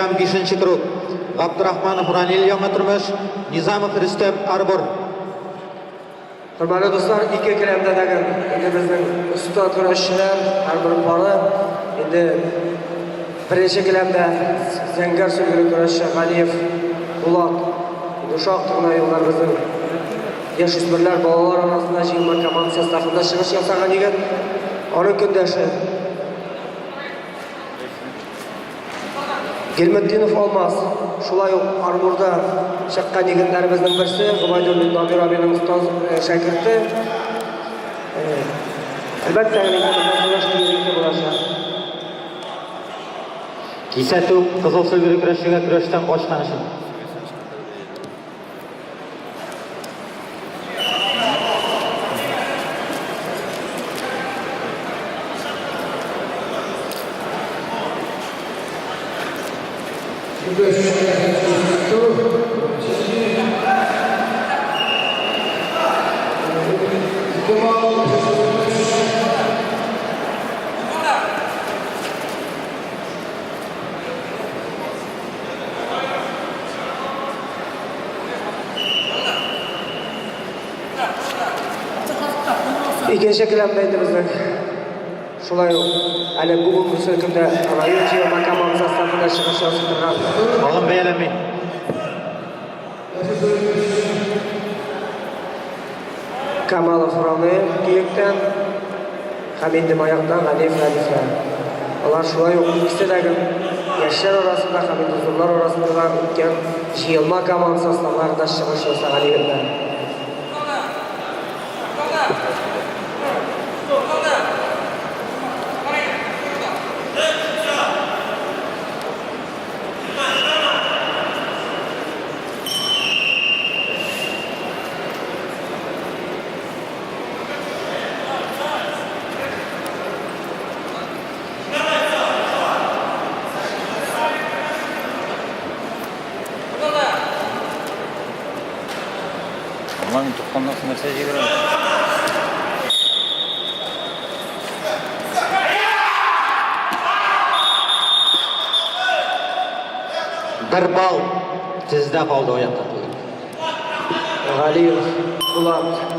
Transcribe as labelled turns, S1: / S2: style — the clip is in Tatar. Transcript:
S1: килограмм, бишенче круг. Габдрахманов Ранил Яңа тормыш, Низамов Рөстәм Арбор.
S2: Хөрмәтле дуслар, ике келәмдә дә инде безнең оста көрәшчеләр, һәрбер пары инде беренче келәмдә зәңгәр сөлгеле көрәшче Галиев Булат. Инде шактый гына еллар безнең яшүсмерләр, балалар арасында җыелма команда составында чыгыш ясаган егет. Аның көндәше Гилметдинов Алмаз, шулай ук Арбурда чыккан егетләребезнең берсе, Гобәйдуллин Дамир абиның остаз шәкерте. Әлбәттә, инде монда көрәш киеренке булачак.
S1: Кисәтү, кызыл сөлгеле көрәшчегә көрәштән качкан өчен.
S2: Икенче келәмдә инде безнең шулай ук әле бүгенге көндә район җыелма команда составында чыгыш ясый торган
S1: Алым бәяләнми.
S2: Камалов Рамил Киектән һәм инде Маяктан Галиев Рәдифә. Алар шулай ук икесе дә яшьләр арасында һәм инде зурлар арасында да үткән җыелма команда составларында чыгыш ясаган егетләр.
S3: Алланың тотканнан соң нәрсә җибәрә?
S1: Бер балл тездә калды аякта куйды.
S2: Галиев Булат.